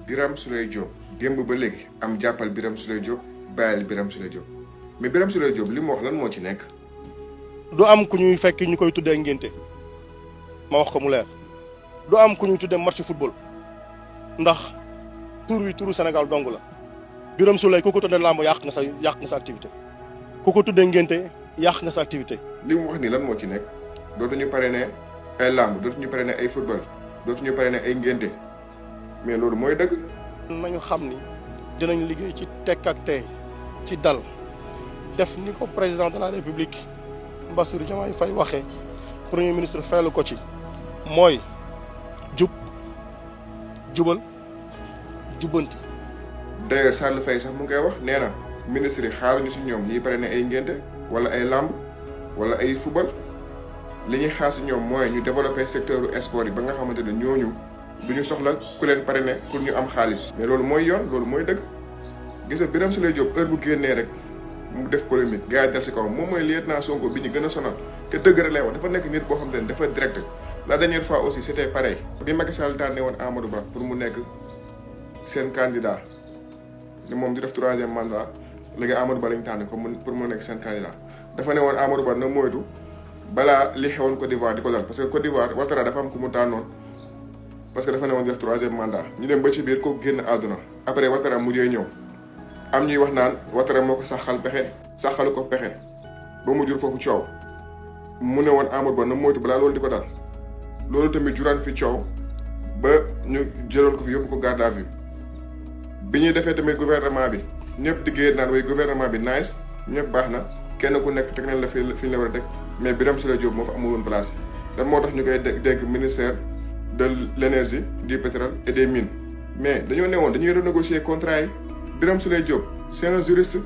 Birame Souleye Diop démb ba léegi am jàppal Birame Souleye Diop bàyyil Birame Souleye Diop mais Birame Souleye Diop li mu wax lan moo ci nekk. du am ku ñuy fekk ñu koy tuddee ngénte ma wax ko mu leer du am ku ñuy tuddee match football ndax tur wi turu Sénégal dong la Birame Souleye ku ko tuddee làmb yàq nga sa activité ku ko tuddee ngénte yàq nga sa activité. li mu wax ni lan moo ci nekk dootuñu parrainé ay làmb dootuñu parrainé ay football dootuñu parrainé ay ngénte mais loolu mooy dëgg. nañu xam ni dinañ liggéey ci tekk ak tey ci dal def ni ko président de la république Bassirou Diomaye Faye waxee premier ministre feelu ko ci mooy jubal jubbanti. d'ailleurs Sall Faye sax mu ngi koy wax nee na ministre yi xaaruñu si ñoom ñiy parrainé ay ngénte wala ay làmb wala ay football li ñuy xaar si ñoom mooy ñu développé secteur du sport yi ba nga xamante ne ñooñu duñu soxla ku leen parrainé pour ñu am xaalis. mais loolu mooy yoon loolu mooy dëgg gis nga Birame Souleye Diop heure bu génnee rek mu def polémique gars yi dal si kaw moom mooy lieutenant Sonko bi ñu gën a sonal te dëgg rek lay wax dafa nekk nit boo xamante ne dafa direct. la dernière fois aussi c'était pareil bi Macky Sall tànnee woon Amadou Ba pour mu nekk seen candidat ni moom di def 3e mandat léegi Amadou Ba lañ tànn ko pour mu nekk seen candidat dafa ne woon Amadou Ba na moytu balaa li xewoon Côte d'Ivoire di ko dal parce que Côte d'Ivoire Ouattara dafa am ku mu tànnoon parce que dafa ne woon def 3e mandat ñu dem ba ci biir ko génn àdduna après Ouattara mujjee ñëw am ñuy wax naan Ouattara moo ko saxalu ko pexe ba mu jur foofu coow mu ne woon Amadou Ba na moytu balaa loolu di ko dal loolu tamit juraan fi coow ba ñu jëloon ko fi yóbbu ko garde à vue bi ñuy defee tamit gouvernement bi ñëpp di génn naan way gouvernement bi nice ñëpp baax na kenn ku nekk teg nañ la fi ñu la war a teg mais Birame Souleye Diop moo fa amul woon place lan moo tax ñu koy dénk ministère de l'énergie du pétrole et des mines mais dañoo ne woon dañuy renégocier contrat yi Birame Souleye Diop c'est un juriste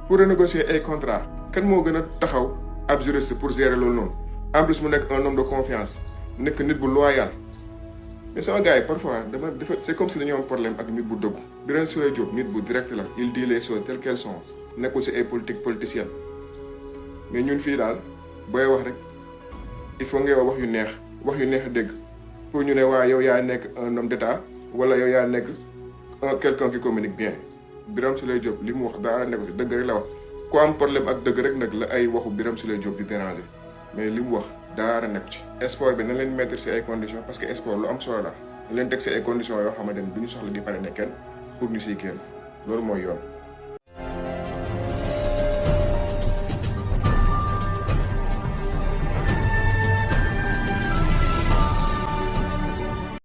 pour renégocier ay contrat kan moo gën a taxaw ab juriste pour gérer loolu noonu en plus mu nekk un homme de confiance nekk nit bu loyal mais sama gars yi parfois dafa c'est comme si dañoo am problème ak nit bu dëggu Birame Souleye Diop nit bu direct la il dit les choses telles qu'elles sont nekkul si ay politicienne mais ñun fii daal booy wax rek il faut ngay wax yu neex a dégg pour ñu ne waa yow yaa nekk un homme d'état wala yow yaa nekk quelqu'un qui communique bien Birame Souleye Diop li mu wax daa nekk si dëgg rek la wax ku am problème ak dëgg rek nag la ay waxu Birame Souleye Diop di déranger mais li mu wax daara nekk ci sport bi na leen mettre ci ay conditions parce que sport lu am solo la leen teg ci ay conditions yoo xamante ne du ñu soxla di parrainer kenn pour ñu siy génn loolu mooy yoon